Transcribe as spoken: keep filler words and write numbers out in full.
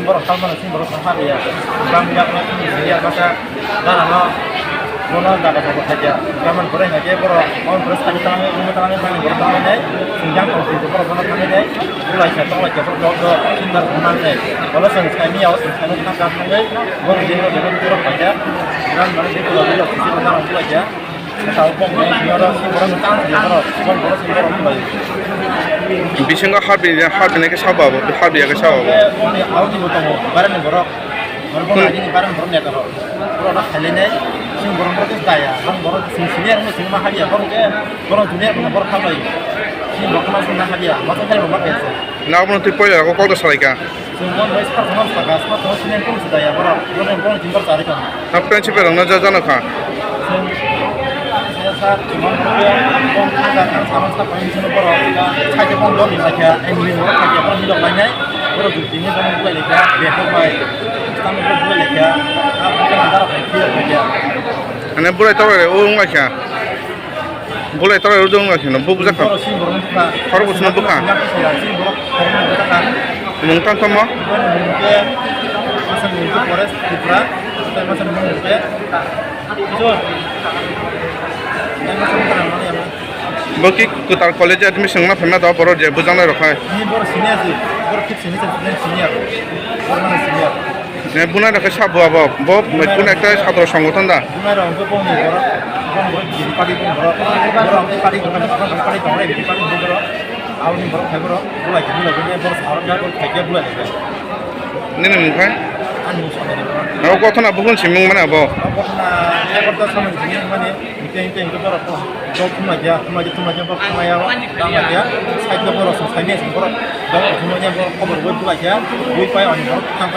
Borok salmano sini borok song hariya. Bang yak no sini sini yak masa dana no bono jaga jaga khaja. Gaman borok hingke borok on borok sani tangai, ungmo tangai, bang borok tangai nai. Sinjang tong sini borok bono tangai nai. Ulai sa tong lai sa borok dok dok sindar bono nai. Bono song sani yaw song sani tang tang nai. Borok jeng borok borok khaja. Ran mani jeng borok borok sisi bono ulai sa. Bisingo harbi, harbi nai khe sabo abo, harbi ya khe sabo abo. Nabo no twi poila ko kok da salai ka. Chwng mon bai sar jano saka, sar jano sini kung si daya borok, borok borok jimbar chari kha. Ha, principal rok no ja jano kha. Chwng sa sa chwng mon borok kong kha kha, kong sa sa kong sini borok, sai khe kong dol ni laikha, ai ni borok kha khe borok ni dok lainai, borok juk jini borok ni laikha, bek bai, tang borok ni laikha, ha, borok ni dara bai khe laikha. Ane burai tawai re, o wng laikha. Bulai tara rw dong na kheno, bo bujak kha. Borok sini borok bwkha. Khorok bwswkno bwkha. Sini borok khoroknwi bwkha kha. Mung tang tamo? Borok mung khe, masa mung khe Forest Tripura, tei masa mung khe, Ijor. Tei masa mung khe Rangmani abo. Bo ki kwtal college admission wngna phaima do borok je bujak nai rok hai. Ni borok senior si, borok fifth semester student senior. Borok mani senior. Ne, bunai rok khe sabo abo, bo, bunai rok khe sabo, satro songothon da? Bunai rok khe bongni borok, bong borok B J P party bong borok, borok khe party borok, borok khe party tongo, B J P party bong borok, aboni borok khai borok, bulai khe bulai khe borok sarok khe borok khai khe bulai khe. Nini mung khai? Ani mung Sonia Debbarma. Abo gothona buphun simung mane abo? Abo gothona khe borok samani sini mane, hingke hingke hingke borok dol thumlai khe, thumlai khe, thumlai khe borok thumlai ya, thumlai khe, side khe borok song saimanya song borok, borok thumlai khe borok khobor bui bulai khe, bui pai ani borok thang pai.